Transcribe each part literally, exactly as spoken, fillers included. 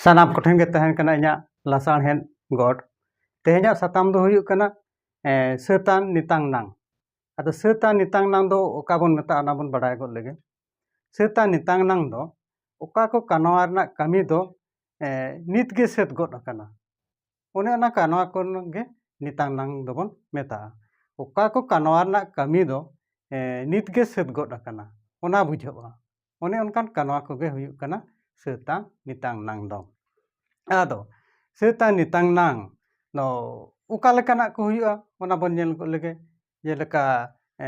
ᱥᱟᱱᱟᱢ ᱠᱚᱴᱷᱮᱱ ᱜᱮ ᱛᱟᱦᱮᱱ ᱠᱟᱱᱟ ᱤᱧᱟᱹᱜ ᱞᱟᱥᱟᱲᱦᱮᱫ ᱜᱚᱰ᱾ ᱛᱮᱦᱮᱧᱟᱜ ᱥᱟᱛᱟᱢ ᱫᱚ ᱦᱩᱭᱩᱜ ᱠᱟᱱᱟ, ᱮ, ᱥᱟᱹᱛᱟᱱ ᱱᱤᱛᱟᱝ ᱱᱟᱝ᱾ ᱟᱫᱚ ᱥᱟᱹᱛᱟᱱ ᱱᱤᱛᱟᱝ ᱱᱟᱝ ᱫᱚ ᱚᱠᱟ ᱵᱚᱱ ᱢᱮᱛᱟᱜᱼᱟ, ᱚᱱᱟ ᱵᱚᱱ ᱵᱟᱰᱟᱭ ᱜᱚᱫ ᱞᱮᱜᱮ᱾ ᱥᱟᱹᱛᱟᱱ ᱱᱤᱛᱟᱝ ᱱᱟᱝ ᱫᱚ ᱚᱠᱟ ᱠᱚ ᱠᱟᱱᱣᱟ ᱨᱮᱱᱟᱜ ᱠᱟᱹᱢᱤ ᱫᱚ, ᱮ, ᱱᱤᱛ ᱜᱮ ᱥᱟᱹᱛ ᱜᱚᱫ ᱟᱠᱟᱱᱟ, ᱚᱱᱮ ᱚᱱᱟ ᱠᱟᱱᱣᱟ ᱠᱚ ᱜᱮ ᱱᱤᱛᱟᱝ ᱱᱟᱝ ᱫᱚᱵᱚᱱ ᱢᱮᱛᱟᱜᱼᱟ᱾ ᱚᱠᱟ ᱠᱚ ᱠᱟᱱᱣᱟ ᱨᱮᱱᱟᱜ ᱠᱟᱹᱢᱤ ᱫᱚ, ᱮ, ᱱᱤᱛ ᱜᱮ ᱥᱟᱹᱛ ᱜᱚᱫ ᱟᱠᱟᱱᱟ, ᱚᱱᱟ ᱵᱩᱡᱷᱟᱹᱜᱼᱟ᱾ ᱚᱱᱮ ᱚᱱᱠᱟᱱ ᱠᱟᱱᱣᱟ ᱠᱚᱜᱮ ᱦᱩᱭᱩᱜ ᱠᱟᱱᱟ ᱥᱟᱹᱛᱟᱱ ᱱᱤᱛᱟᱝ ᱱᱟᱝ ᱫᱚ᱾ ᱟᱫᱚ ᱥᱟᱹᱛᱟᱱ ᱱᱤᱛᱟᱝ ᱱᱟᱝ ᱫᱚ ᱚᱠᱟ ᱞᱮᱠᱟᱱᱟᱜ ᱠᱚ ᱦᱩᱭᱩᱜᱼᱟ, ᱚᱱᱟ ᱵᱚᱱ ᱧᱮᱞ ᱜᱚᱫ ᱞᱮᱜᱮ᱾ ᱡᱮᱞᱮᱠᱟ, ᱮ,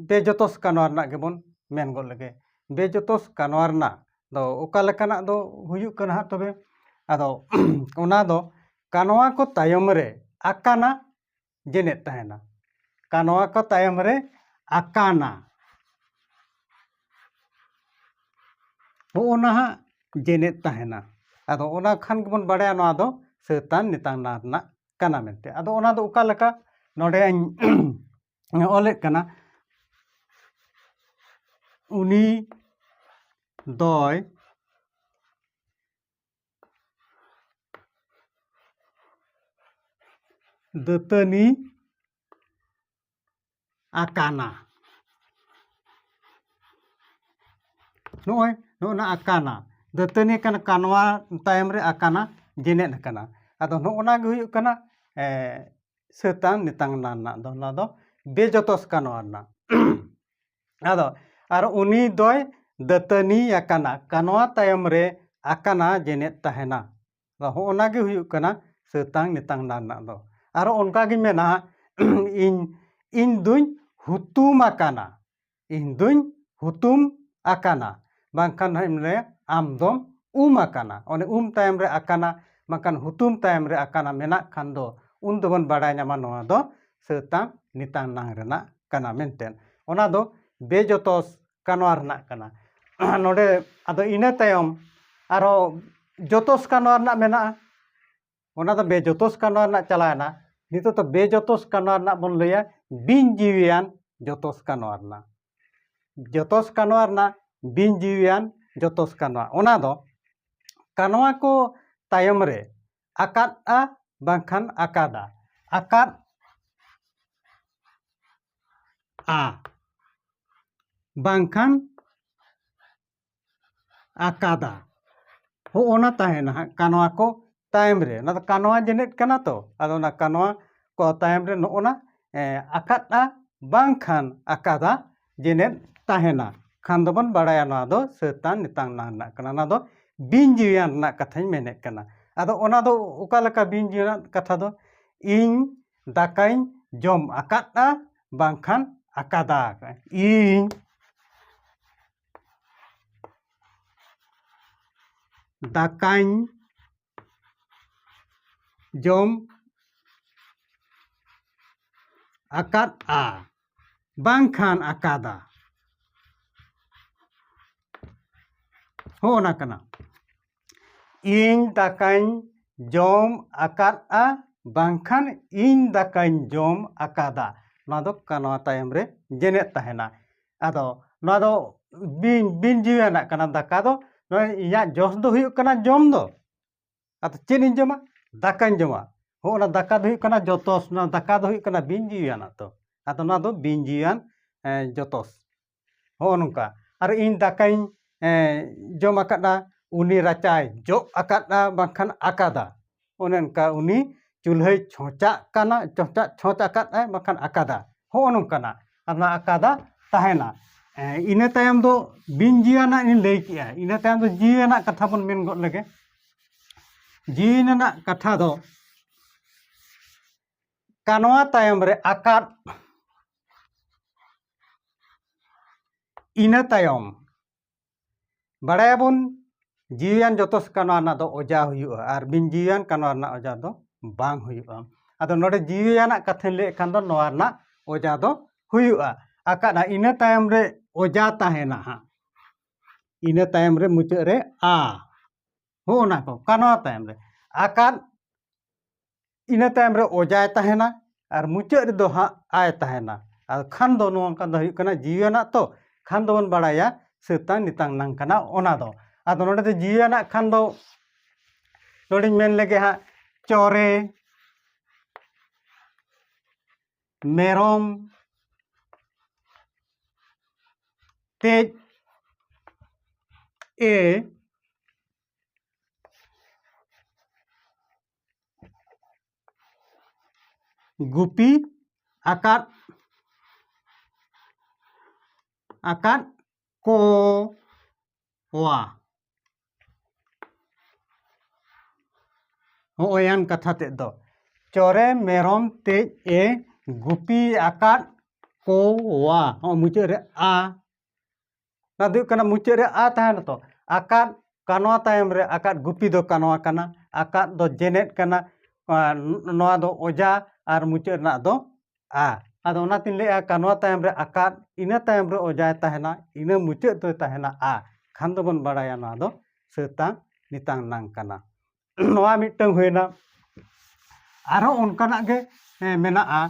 ᱵᱮᱡᱚᱛᱚᱥ ᱠᱟᱱᱣᱟ ᱨᱮᱱᱟᱜ ᱜᱮᱵᱚᱱ ᱢᱮᱱ ᱜᱚᱫ ᱞᱮᱜᱮ᱾ ᱵᱮᱡᱚᱛᱚᱥ ᱠᱟᱱᱣᱟ ᱨᱮᱱᱟᱜ ᱫᱚ ᱚᱠᱟ ᱞᱮᱠᱟᱱᱟᱜ ᱫᱚ ᱦᱩᱭᱩᱜ ᱠᱟᱱᱟ ᱦᱟᱸᱜ ᱛᱚᱵᱮ? ᱟᱫᱚ ᱚᱱᱟ ᱫᱚ ᱠᱟᱱᱣᱟ ᱠᱚ ᱛᱟᱭᱚᱢ ᱨᱮ ᱟᱠᱟᱱᱟ ᱡᱮᱱᱮᱫ ᱛᱟᱦᱮᱱᱟ᱾ ᱠᱟᱱᱣᱟ ᱠᱚ ᱛᱟᱭᱚᱢ ᱨᱮ ᱟᱠᱟᱱᱟ, ᱦᱚᱸᱜᱼᱚ ᱱᱟ ᱦᱟᱸᱜ ᱡᱮᱱᱮᱫ ᱛᱟᱦᱮᱱᱟ᱾ ᱟᱫᱚ ᱚᱱᱟ ᱠᱷᱟᱱ ᱜᱮᱵᱚᱱ ᱵᱟᱲᱟᱭᱟ ᱱᱚᱣᱟ ᱫᱚ ᱥᱟᱹᱛᱟᱱ ᱱᱤᱛᱟᱝ ᱱᱟᱝ ᱨᱮᱱᱟᱜ ᱠᱟᱱᱟ ᱢᱮᱱᱛᱮ᱾ ᱟᱫᱚ ᱚᱱᱟ ᱫᱚ ᱚᱠᱟ ᱞᱮᱠᱟ? ᱱᱚᱰᱮᱧ ᱚᱞᱮᱫ ᱠᱟᱱᱟ, ᱩᱱᱤ ᱫᱚᱭ ᱫᱟᱹᱛᱟᱹᱱᱤ ᱟᱠᱟᱱᱟ᱾ ᱱᱚᱜᱼᱚᱭ ᱱᱚᱜᱼᱚ ᱱᱟ ᱟᱠᱟᱱᱟ, ᱫᱟᱹᱛᱟᱹᱱᱤ ᱠᱟᱱᱟ, ᱠᱟᱱᱣᱟ ᱛᱟᱭᱚᱢ ᱨᱮ ᱟᱠᱟᱱᱟ, ᱡᱮᱱᱮᱫ ᱟᱠᱟᱱᱟ᱾ ᱟᱫᱚ ᱱᱚᱜᱼᱚ ᱱᱟ ᱜᱮ ᱦᱩᱭᱩᱜ ᱠᱟᱱᱟ, ᱮ, ᱥᱟᱹᱛᱟᱱ ᱱᱤᱛᱟᱝ ᱱᱟᱝ ᱨᱮᱱᱟᱜ ᱫᱚ, ᱱᱚᱣᱟ ᱫᱚ ᱵᱮᱡᱚᱛᱚᱥ ᱠᱟᱱᱣᱟ ᱨᱮᱱᱟᱜ᱾ ᱟᱫᱚ ᱟᱨ ᱩᱱᱤ ᱫᱚᱭ ᱫᱟᱹᱛᱟᱹᱱᱤ ᱟᱠᱟᱱᱟ, ᱠᱟᱱᱣᱟ ᱛᱟᱭᱚᱢ ᱨᱮ ᱟᱠᱟᱱᱟ ᱡᱮᱱᱮᱫ ᱛᱟᱦᱮᱱᱟ᱾ ᱟᱫᱚ ᱦᱚᱸᱜᱼᱚ ᱱᱟ ᱜᱮ ᱦᱩᱭᱩᱜ ᱠᱟᱱᱟ ᱥᱟᱹᱛᱟᱝ ᱱᱤᱛᱟᱝ ᱱᱟᱝ ᱨᱮᱱᱟᱜ ᱫᱚ᱾ ᱟᱨᱚ ᱚᱱᱠᱟ ᱜᱮ ᱢᱮᱱᱟᱜᱼᱟ, ᱤᱧ, ᱤᱧ ᱫᱩᱧ ᱦᱩᱛᱩᱢ ᱟᱠᱟᱱᱟ, ᱤᱧ ᱫᱩᱧ ᱦᱩᱛᱩᱢ ᱟᱠᱟᱱᱟ, ᱵᱟᱝᱠᱷᱟᱱ ᱦᱟᱸᱜ ᱮᱢ ᱞᱟᱹᱭᱟ ᱟᱢ ᱫᱚᱢ ᱩᱢ ᱟᱠᱟᱱᱟ᱾ ᱚᱱᱮ ᱩᱢ ᱛᱟᱭᱚᱢ ᱨᱮ ᱟᱠᱟᱱᱟ, ᱵᱟᱝᱠᱷᱟᱱ ᱦᱩᱛᱩᱢ ᱛᱟᱭᱚᱢ ᱨᱮ ᱟᱠᱟᱱᱟ ᱢᱮᱱᱟᱜ ᱠᱷᱟᱱ ᱫᱚ, ᱩᱱ ᱫᱚᱵᱚᱱ ᱵᱟᱲᱟᱭ ᱧᱟᱢᱟ ᱱᱚᱣᱟ ᱫᱚ ᱥᱟᱹᱛᱟᱝ ᱱᱤᱛᱟᱝ ᱱᱟᱝ ᱨᱮᱱᱟᱜ ᱠᱟᱱᱟ ᱢᱮᱱᱛᱮ᱾ ᱚᱱᱟ ᱫᱚ ᱵᱮᱡᱚᱛᱚᱥ ᱠᱟᱱᱣᱟ ᱨᱮᱱᱟᱜ ᱠᱟᱱᱟ᱾ ᱱᱚᱰᱮ ᱟᱫᱚ ᱤᱱᱟᱹ ᱛᱟᱭᱚᱢ ᱟᱨᱦᱚᱸ ᱡᱚᱛᱚᱥ ᱠᱟᱱᱣᱟ ᱨᱮᱱᱟᱜ ᱢᱮᱱᱟᱜᱼᱟ᱾ ᱚᱱᱟ ᱫᱚ ᱵᱮᱡᱚᱛᱚᱥ ᱠᱟᱱᱣᱟ ᱨᱮᱱᱟᱜ ᱪᱟᱞᱟᱣᱮᱱᱟ᱾ ᱱᱤᱛᱚᱜ ᱫᱚ ᱵᱮᱡᱚᱛᱚᱥ ᱠᱟᱱᱣᱟ ᱨᱮᱱᱟᱜ ᱵᱚᱱ ᱞᱟᱹᱭᱟ, ᱵᱤᱱ ᱡᱤᱣᱤᱭᱟᱱ ᱡᱚᱛᱚᱥ ᱠᱟᱱᱣᱟ ᱨᱮᱱᱟᱜ᱾ ᱡᱚᱛᱚᱥ ᱠᱟᱱᱣᱟ ᱨᱮᱱᱟᱜ ᱵᱤᱱ ᱡᱤᱣᱤᱭᱟᱱ ᱡᱚᱛᱚᱥ ᱠᱟᱱᱣᱟ, ᱚᱱᱟ ᱫᱚ ᱠᱟᱱᱣᱟ ᱠᱚ ᱛᱟᱭᱚᱢ ᱨᱮ ᱟᱠᱟᱫᱼᱟ ᱵᱟᱝᱠᱷᱟᱱ ᱟᱠᱟᱫᱟ, ᱟᱠᱟᱫ ᱟ ᱵᱟᱝᱠᱷᱟᱱ ᱟᱠᱟᱫᱟ᱾ ᱦᱚᱸᱜᱼᱚᱱᱟ ᱛᱟᱦᱮᱱᱟ ᱦᱟᱸᱜ ᱠᱟᱱᱣᱟ ᱠᱚ ᱛᱟᱭᱚᱢ ᱨᱮ᱾ ᱚᱱᱟ ᱫᱚ ᱠᱟᱱᱣᱟ ᱡᱮᱱᱮᱫ ᱠᱟᱱᱟ ᱛᱚ, ᱟᱫᱚ ᱚᱱᱟ ᱠᱟᱱᱣᱟ ᱠᱚ ᱛᱟᱭᱚᱢ ᱨᱮ ᱱᱚᱜᱼᱚᱱᱟ, ᱮ, ᱟᱠᱟᱫᱼᱟ ᱵᱟᱝᱠᱷᱟᱱ ᱟᱠᱟᱫᱟ ᱡᱮᱱᱮᱫ ᱛᱟᱦᱮᱱᱟ ᱠᱷᱟᱱ ᱫᱚᱵᱚᱱ ᱵᱟᱲᱟᱭᱟ ᱱᱚᱣᱟ ᱫᱚ ᱥᱟᱹᱛᱟᱱ ᱱᱤᱛᱟᱝ ᱱᱟᱝ ᱨᱮᱱᱟᱜ ᱠᱟᱱᱟ᱾ ᱚᱱᱟ ᱫᱚ ᱵᱤᱱ ᱡᱤᱣᱤᱭᱟᱱ ᱨᱮᱱᱟᱜ ᱠᱟᱛᱷᱟᱧ ᱢᱮᱱᱮᱫ ᱠᱟᱱᱟ᱾ ᱟᱫᱚ ᱚᱱᱟ ᱫᱚ ᱚᱠᱟ ᱞᱮᱠᱟ ᱵᱤᱱ ᱡᱤᱣᱤᱭᱟᱱ ᱠᱟᱛᱷᱟ ᱫᱚ? ᱤᱧ ᱫᱟᱠᱟᱧ ᱡᱚᱢ ᱟᱠᱟᱫᱼᱟ ᱵᱟᱝᱠᱷᱟᱱ ᱟᱠᱟᱫᱟ᱾ ᱤᱧ ᱫᱟᱠᱟᱧ ᱡᱚᱢ ᱟᱠᱟᱫᱼᱟ ᱵᱟᱝᱠᱷᱟᱱ ᱟᱠᱟᱫᱟ᱾ ᱦᱚᱸᱜᱼᱚᱱᱟ ᱠᱟᱱᱟ, ᱤᱧ ᱫᱟᱠᱟᱧ ᱡᱚᱢ ᱟᱠᱟᱫᱼᱟ ᱵᱟᱝᱠᱷᱟᱱ ᱤᱧ ᱫᱟᱠᱟᱧ ᱡᱚᱢ ᱟᱠᱟᱫᱟ᱾ ᱱᱚᱣᱟ ᱫᱚ ᱠᱟᱱᱣᱟ ᱛᱟᱭᱚᱢ ᱨᱮ ᱡᱮᱱᱮᱫ ᱛᱟᱦᱮᱱᱟ᱾ ᱟᱫᱚ ᱱᱚᱣᱟ ᱫᱚ ᱵᱤᱱ, ᱵᱤᱱ ᱡᱤᱣᱤᱭᱟᱱᱟᱜ ᱠᱟᱱᱟ᱾ ᱫᱟᱠᱟ ᱫᱚ, ᱱᱚᱣᱟ ᱤᱧᱟᱹᱜ ᱡᱚᱥ ᱫᱚ ᱦᱩᱭᱩᱜ ᱠᱟᱱᱟ ᱡᱚᱢ ᱫᱚ᱾ ᱟᱫᱚ ᱪᱮᱫ ᱤᱧ ᱡᱚᱢᱟ? ᱫᱟᱠᱟᱧ ᱡᱚᱢᱟ᱾ ᱦᱚᱸ, ᱚᱱᱟ ᱫᱟᱠᱟ ᱫᱚ ᱦᱩᱭᱩᱜ ᱠᱟᱱᱟ ᱡᱚᱛᱚᱥ, ᱚᱱᱟ ᱫᱟᱠᱟ ᱫᱚ ᱦᱩᱭᱩᱜ ᱠᱟᱱᱟ ᱵᱤᱱ ᱡᱤᱣᱤᱭᱟᱱᱟᱜ ᱛᱚ᱾ ᱟᱫᱚ ᱱᱚᱣᱟ ᱫᱚ ᱵᱤᱱ ᱡᱤᱣᱤᱭᱟᱱ, ᱮ, ᱡᱚᱛᱚᱥ᱾ ᱦᱚᱸᱜᱼᱚ ᱱᱚᱝᱠᱟ᱾ ᱟᱨ ᱤᱧ ᱫᱟᱠᱟᱧ, ᱮ, ᱡᱚᱢ ᱟᱠᱟᱫᱼᱟ, ᱩᱱᱤ ᱨᱟᱪᱟᱭ ᱡᱚᱜ ᱟᱠᱟᱫᱼᱟ ᱵᱟᱝᱠᱷᱟᱱ ᱟᱠᱟᱫᱟ᱾ ᱚᱱᱮ ᱚᱱᱠᱟ ᱩᱱᱤ ᱪᱩᱞᱦᱟᱹᱭ ᱪᱷᱚᱸᱪᱟᱜ ᱠᱟᱱᱟ, ᱪᱷᱚᱸᱪᱟᱜ, ᱪᱷᱚᱸᱪ ᱟᱠᱟᱫᱼᱟᱭ ᱵᱟᱝᱠᱷᱟᱱ ᱟᱠᱟᱫᱟ᱾ ᱦᱚᱸᱜᱼᱚ ᱱᱚᱝᱠᱟᱱᱟᱜ᱾ ᱟᱨ ᱚᱱᱟ ᱟᱠᱟᱫᱟ ᱛᱟᱦᱮᱱᱟ᱾ ᱮ, ᱤᱱᱟᱹ ᱛᱟᱭᱚᱢ ᱫᱚ ᱵᱤᱱ ᱡᱤᱣᱤᱭᱟᱱᱟᱜ ᱤᱧ ᱞᱟᱹᱭ ᱠᱮᱜᱼᱟ᱾ ᱤᱱᱟᱹ ᱛᱟᱭᱚᱢ ᱫᱚ ᱡᱤᱣᱤᱭᱟᱱᱟᱜ ᱠᱟᱛᱷᱟ ᱵᱚᱱ ᱢᱮᱱ ᱜᱚᱫ ᱞᱮᱜᱮ᱾ ᱡᱤᱣᱤ ᱨᱮᱱᱟᱜ ᱠᱟᱛᱷᱟ ᱫᱚ ᱠᱟᱱᱣᱟ ᱛᱟᱭᱚᱢ ᱨᱮ ᱟᱠᱟᱫ, ᱤᱱᱟᱹ ᱛᱟᱭᱚᱢ ᱵᱟᱲᱟᱭᱟᱵᱚᱱ ᱡᱤᱣᱤᱭᱟᱱ ᱡᱚᱛᱚᱥ ᱠᱟᱱᱣᱟ ᱨᱮᱱᱟᱜ ᱫᱚ ᱚᱡᱟ ᱦᱩᱭᱩᱜᱼᱟ, ᱟᱨ ᱵᱤᱱ ᱡᱤᱣᱤᱭᱟᱱ ᱠᱟᱱᱣᱟ ᱨᱮᱱᱟᱜ ᱚᱡᱟ ᱫᱚ ᱵᱟᱝ ᱦᱩᱭᱩᱜᱼᱟ᱾ ᱟᱫᱚ ᱱᱚᱰᱮ ᱡᱤᱣᱤᱭᱟᱱᱟᱜ ᱠᱟᱛᱷᱟᱧ ᱞᱟᱹᱭᱮᱫ ᱠᱷᱟᱱ ᱫᱚ ᱱᱚᱣᱟ ᱨᱮᱱᱟᱜ ᱚᱡᱟ ᱫᱚ ᱦᱩᱭᱩᱜᱼᱟ᱾ ᱟᱠᱟᱫᱼᱟ, ᱤᱱᱟᱹ ᱛᱟᱭᱚᱢ ᱨᱮ ᱚᱡᱟ ᱛᱟᱦᱮᱱᱟ ᱦᱟᱸᱜ, ᱤᱱᱟᱹ ᱛᱟᱭᱚᱢ ᱨᱮ ᱢᱩᱪᱟᱹᱫ ᱨᱮ ᱟ, ᱦᱚᱸᱜᱼᱚ ᱱᱟ ᱠᱚ ᱠᱟᱱᱣᱟ ᱛᱟᱭᱚᱢ ᱨᱮ ᱟᱠᱟᱫ, ᱤᱱᱟᱹ ᱛᱟᱭᱚᱢ ᱨᱮ ᱚᱡᱟᱭ ᱛᱟᱦᱮᱱᱟ, ᱟᱨ ᱢᱩᱪᱟᱹᱫ ᱨᱮᱫᱚ ᱦᱟᱸᱜ ᱟᱭ ᱛᱟᱦᱮᱱᱟ᱾ ᱟᱨ ᱠᱷᱟᱱ ᱫᱚ ᱱᱚᱝᱠᱟ ᱫᱚ ᱦᱩᱭᱩᱜ ᱠᱟᱱᱟ ᱡᱤᱣᱤᱭᱟᱱᱟᱜ ᱛᱚ, ᱠᱷᱟᱱ ᱫᱚᱵᱚᱱ ᱵᱟᱲᱟᱭᱟ ᱥᱟᱹᱛᱟᱝ ᱱᱤᱛᱟᱝ ᱱᱟᱝ ᱠᱟᱱᱟ ᱚᱱᱟ ᱫᱚ᱾ ᱟᱫᱚ ᱱᱚᱰᱮ ᱫᱚ ᱡᱤᱣᱤᱭᱟᱱᱟᱜ ᱠᱷᱟᱱ ᱫᱚ ᱱᱚᱰᱮᱧ ᱢᱮᱱ ᱞᱮᱜᱮ ᱦᱟᱸᱜ, ᱪᱚᱨᱮ ᱢᱮᱨᱚᱢ ᱛᱮᱡ ᱮ ᱜᱩᱯᱤ ᱟᱠᱟᱫ, ᱟᱠᱟᱫ ᱠᱚᱣᱟ᱾ ᱦᱚᱸᱜᱼᱚᱭᱟᱱ ᱠᱟᱛᱷᱟ ᱛᱮᱫ ᱫᱚ, ᱪᱚᱨᱮ ᱢᱮᱨᱚᱢ ᱛᱮᱡ ᱮ ᱜᱩᱯᱤ ᱟᱠᱟᱫ ᱠᱚᱣᱟ᱾ ᱦᱚᱸᱜᱼᱚᱭ ᱢᱩᱪᱟᱹᱫ ᱨᱮ ᱟ, ᱚᱱᱟ ᱫᱚ ᱦᱩᱭᱩᱜ ᱠᱟᱱᱟ ᱢᱩᱪᱟᱹᱫ ᱨᱮ ᱟ ᱛᱟᱦᱮᱱᱟ ᱛᱚ, ᱟᱠᱟᱫ, ᱠᱟᱱᱣᱟ ᱛᱟᱭᱚᱢ ᱨᱮ ᱟᱠᱟᱫ, ᱜᱩᱯᱤ ᱫᱚ ᱠᱟᱱᱣᱟ ᱠᱟᱱᱟ, ᱟᱠᱟᱫ ᱫᱚ ᱡᱮᱱᱮᱫ ᱠᱟᱱᱟ, ᱟᱨ ᱱᱚᱣᱟ ᱫᱚ ᱚᱡᱟ, ᱟᱨ ᱢᱩᱪᱟᱹᱫ ᱨᱮᱱᱟᱜ ᱫᱚ ᱟ᱾ ᱟᱫᱚ ᱚᱱᱟᱛᱤᱧ ᱞᱟᱹᱭᱮᱜᱼᱟ, ᱠᱟᱱᱣᱟ ᱛᱟᱭᱚᱢ ᱨᱮ ᱟᱠᱟᱫ, ᱤᱱᱟᱹ ᱛᱟᱭᱚᱢ ᱨᱮ ᱚᱡᱟᱭ ᱛᱟᱦᱮᱱᱟ, ᱤᱱᱟᱹ ᱢᱩᱪᱟᱹᱫ ᱫᱚᱭ ᱛᱟᱦᱮᱱᱟ ᱟ᱾ ᱠᱷᱟᱱ ᱫᱚᱵᱚᱱ ᱵᱟᱲᱟᱭᱟ ᱱᱚᱣᱟ ᱫᱚ ᱥᱟᱹᱛᱟᱝ ᱱᱤᱛᱟᱝ ᱱᱟᱝ ᱠᱟᱱᱟ᱾ ᱱᱚᱣᱟ ᱢᱤᱫᱴᱟᱝ ᱦᱩᱭᱱᱟ᱾ ᱟᱨᱦᱚᱸ ᱚᱱᱠᱟᱱᱟᱜ ᱜᱮ, ᱮ, ᱢᱮᱱᱟᱜᱼᱟ,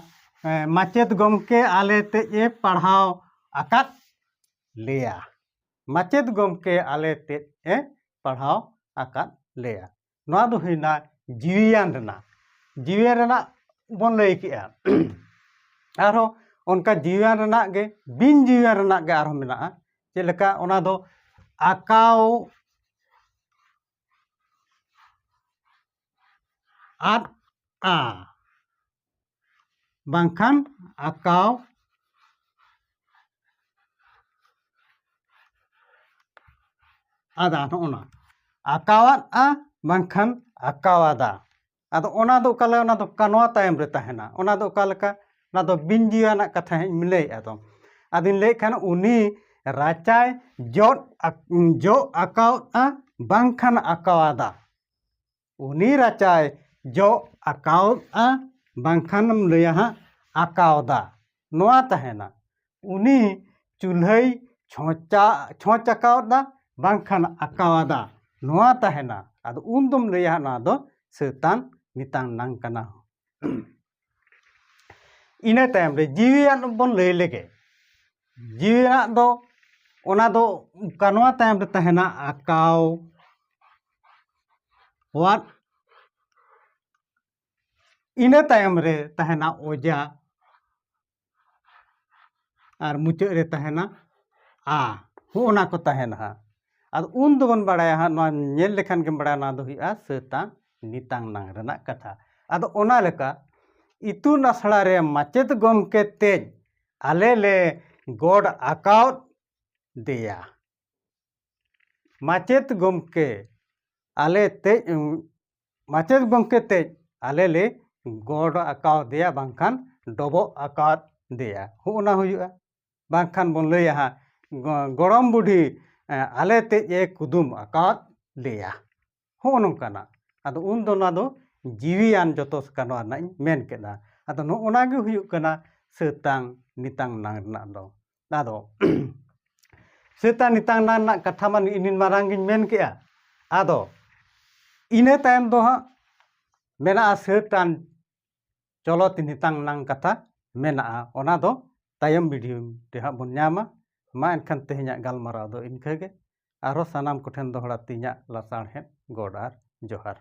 ᱮ, ᱢᱟᱪᱮᱫ ᱜᱚᱢᱠᱮ ᱟᱞᱮ ᱛᱮᱡ ᱮ ᱯᱟᱲᱦᱟᱣ ᱟᱠᱟᱫ ᱞᱮᱭᱟ᱾ ᱢᱟᱪᱮᱫ ᱜᱚᱢᱠᱮ ᱟᱞᱮ ᱛᱮᱡ ᱮ ᱯᱟᱲᱦᱟᱣ ᱟᱠᱟᱫ ᱞᱮᱭᱟ᱾ ᱱᱚᱣᱟ ᱫᱚ ᱦᱩᱭᱱᱟ ᱡᱤᱣᱤᱭᱟᱱ ᱨᱮᱱᱟᱜ᱾ ᱡᱤᱣᱤᱭᱟᱱ ᱨᱮᱱᱟᱜ ᱵᱚᱱ ᱞᱟᱹᱭ ᱠᱮᱜᱼᱟ᱾ ᱟᱨᱦᱚᱸ ᱚᱱᱠᱟ ᱡᱤᱣᱤᱭᱟᱱ ᱨᱮᱱᱟᱜ ᱜᱮ, ᱵᱤᱱ ᱡᱤᱣᱤᱭᱟᱱ ᱨᱮᱱᱟᱜ ᱜᱮ ᱟᱨᱦᱚᱸ ᱢᱮᱱᱟᱜᱼᱟ᱾ ᱪᱮᱫ ᱞᱮᱠᱟ? ᱚᱱᱟ ᱫᱚ ᱟᱠᱟᱣ ᱟᱫᱼᱟ, ᱵᱟᱝᱠᱷᱟᱱ ᱟᱠᱟᱣ ᱟᱫᱟ᱾ ᱱᱚᱜᱼᱚ ᱱᱟ ᱟᱠᱟᱣᱟᱫᱼᱟ, ᱵᱟᱝᱠᱷᱟᱱ ᱟᱠᱟᱣᱟᱫᱟ᱾ ᱟᱫᱚ ᱚᱱᱟ ᱫᱚ ᱚᱠᱟ ᱞᱮᱠᱟ? ᱚᱱᱟ ᱫᱚ ᱠᱟᱱᱣᱟ ᱛᱟᱭᱚᱢ ᱨᱮ ᱛᱟᱦᱮᱱᱟ᱾ ᱚᱱᱟ ᱫᱚ ᱚᱠᱟ ᱞᱮᱠᱟ? ᱚᱱᱟ ᱫᱚ ᱵᱤᱱ ᱡᱤᱣᱤᱭᱟᱱᱟᱜ ᱠᱟᱛᱷᱟ ᱦᱟᱸᱜ ᱤᱧ ᱞᱟᱹᱭᱮᱫᱼᱟ᱾ ᱫᱚ ᱟᱫᱚᱧ ᱞᱟᱹᱭᱮᱫ ᱠᱷᱟᱱ, ᱩᱱᱤ ᱨᱟᱪᱟᱭ ᱡᱚᱜ ᱟᱠ-, ᱡᱚᱜ ᱟᱠᱟᱣᱫᱼᱟ, ᱵᱟᱝᱠᱷᱟᱱ ᱟᱠᱟᱣᱟᱫᱟ᱾ ᱩᱱᱤ ᱨᱟᱪᱟᱭ ᱡᱚᱜ ᱟᱠᱟᱣᱫᱼᱟ, ᱵᱟᱝᱠᱷᱟᱱᱮᱢ ᱞᱟᱹᱭᱟ ᱦᱟᱸᱜ ᱟᱠᱟᱣᱫᱟ᱾ ᱱᱚᱣᱟ ᱛᱟᱦᱮᱱᱟ, ᱩᱱᱤ ᱪᱩᱞᱦᱟᱹᱭ ᱪᱷᱚᱸᱪᱟ, ᱪᱷᱚᱸᱪ ᱟᱠᱟᱣᱫᱟ, ᱵᱟᱝᱠᱷᱟᱱ ᱟᱠᱟᱣᱟᱫᱟ᱾ ᱱᱚᱣᱟ ᱛᱟᱦᱮᱱᱟ᱾ ᱟᱫᱚ ᱩᱱ ᱫᱚᱢ ᱞᱟᱹᱭᱟ ᱦᱟᱸᱜ ᱱᱚᱣᱟ ᱫᱚ ᱥᱟᱹᱛᱟᱱ ᱱᱤᱛᱟᱝ ᱱᱟᱝ ᱠᱟᱱᱟ᱾ ᱤᱱᱟᱹ ᱛᱟᱭᱚᱢ ᱨᱮ ᱡᱤᱣᱤᱭᱟᱱ ᱵᱚᱱ ᱞᱟᱹᱭ ᱞᱮᱜᱮ᱾ ᱡᱤᱣᱤᱭᱟᱱᱟᱜ ᱫᱚ, ᱚᱱᱟ ᱫᱚ ᱠᱟᱱᱣᱟ ᱛᱟᱭᱚᱢ ᱨᱮ ᱛᱟᱦᱮᱱᱟ ᱟᱠᱟᱣ, what, ᱤᱱᱟᱹ ᱛᱟᱭᱚᱢ ᱨᱮ ᱛᱟᱦᱮᱱᱟ ᱚᱡᱟ, ᱟᱨ ᱢᱩᱪᱟᱹᱫ ᱨᱮ ᱛᱟᱦᱮᱱᱟ ᱟ᱾ ᱦᱚᱸᱜᱼᱚ ᱱᱟ ᱠᱚ ᱛᱟᱦᱮᱱᱟ ᱦᱟᱸᱜ᱾ ᱟᱫᱚ ᱩᱱ ᱫᱚᱵᱚᱱ ᱵᱟᱲᱟᱭᱟ ᱦᱟᱸᱜ, ᱱᱚᱣᱟ ᱧᱮᱞ ᱞᱮᱠᱷᱟᱱ ᱜᱮᱢ ᱵᱟᱲᱟᱭᱟ, ᱱᱚᱣᱟ ᱫᱚ ᱦᱩᱭᱩᱜᱼᱟ ᱥᱟᱹᱛᱟᱱ ᱱᱤᱛᱟᱝ ᱱᱟᱝ ᱨᱮᱱᱟᱜ ᱠᱟᱛᱷᱟ᱾ ᱟᱫᱚ ᱚᱱᱟ ᱞᱮᱠᱟ ᱤᱛᱩᱱ ᱟᱥᱲᱟ ᱨᱮ ᱢᱟᱪᱮᱫ ᱜᱚᱢᱠᱮ ᱛᱮᱡ ᱟᱞᱮ ᱞᱮ ᱜᱚᱰ ᱟᱠᱟᱣᱫ ᱫᱮᱭᱟ᱾ ᱢᱟᱪᱮᱫ ᱜᱚᱢᱠᱮ ᱟᱞᱮ ᱛᱮᱡ, ᱢᱟᱪᱮᱫ ᱜᱚᱢᱠᱮ ᱛᱮᱡ ᱟᱞᱮ ᱞᱮ ᱜᱚᱰ ᱟᱠᱟᱣᱫᱮᱭᱟ, ᱵᱟᱝᱠᱷᱟᱱ ᱰᱚᱵᱚᱜ ᱟᱠᱟᱫᱮᱭᱟ, ᱦᱚᱸᱜᱼᱚ ᱱᱟ ᱦᱩᱭᱩᱜᱼᱟ᱾ ᱵᱟᱝᱠᱷᱟᱱ ᱵᱚᱱ ᱞᱟᱹᱭᱟ ᱦᱟᱸᱜ, ᱜᱚ-, ᱜᱚᱲᱚᱢ ᱵᱩᱰᱷᱤ, ᱮ, ᱟᱞᱮ ᱛᱮᱡ ᱮ ᱠᱩᱫᱩᱢ ᱟᱠᱟᱫ ᱞᱮᱭᱟ, ᱦᱚᱸᱜᱼᱚ ᱱᱚᱝᱠᱟᱱᱟᱜ᱾ ᱟᱫᱚ ᱩᱱ ᱫᱚ ᱱᱚᱣᱟ ᱫᱚ ᱡᱤᱣᱤᱭᱟᱱ ᱡᱚᱛᱚ ᱠᱟᱱᱟ ᱨᱮᱱᱟᱜ ᱤᱧ ᱢᱮᱱ ᱠᱮᱫᱟ᱾ ᱟᱫᱚ ᱱᱚᱜᱼᱚ ᱱᱟ ᱜᱮ ᱦᱩᱭᱩᱜ ᱠᱟᱱᱟ ᱥᱟᱹᱛᱟᱝ ᱱᱤᱛᱟᱝ ᱱᱟᱝ ᱨᱮᱱᱟᱜ ᱫᱚ᱾ ᱟᱫᱚ ᱥᱟᱹᱛᱟᱝ ᱱᱤᱛᱟᱝ ᱱᱟᱝ ᱨᱮᱱᱟᱜ ᱠᱟᱛᱷᱟ ᱢᱟ ᱤᱱᱤᱱ ᱢᱟᱨᱟᱝ ᱜᱤᱧ ᱢᱮᱱ ᱠᱮᱜᱼᱟ᱾ ᱟᱫᱚ ᱤᱱᱟᱹ ᱛᱟᱭᱚᱢ ᱫᱚ ᱦᱟᱸᱜ ᱢᱮᱱᱟᱜᱼᱟ ᱥᱟᱹᱛᱟᱱ ᱪᱚᱞᱚ ᱛᱤᱧ ᱱᱤᱛᱟᱝ ᱱᱟᱝ ᱠᱟᱛᱷᱟ ᱢᱮᱱᱟᱜᱼᱟ, ᱚᱱᱟ ᱫᱚ ᱛᱟᱭᱚᱢ ᱵᱷᱤᱰᱤᱭᱳ ᱨᱮ ᱦᱟᱸᱜ ᱵᱚᱱ ᱧᱟᱢᱟ᱾ ᱢᱟ ᱮᱱᱠᱷᱟᱱ ᱛᱮᱦᱮᱧᱟᱜ ᱜᱟᱞᱢᱟᱨᱟᱣ ᱫᱚ ᱤᱱᱠᱟᱹ ᱜᱮ᱾ ᱟᱨᱦᱚᱸ ᱥᱟᱱᱟᱢ ᱠᱚᱴᱷᱮᱱ ᱫᱚᱦᱲᱟ ᱛᱮ ᱤᱧᱟᱹᱜ ᱞᱟᱥᱟᱲᱦᱮᱫ ᱜᱚᱰ ᱟᱨ ᱡᱚᱦᱟᱨ᱾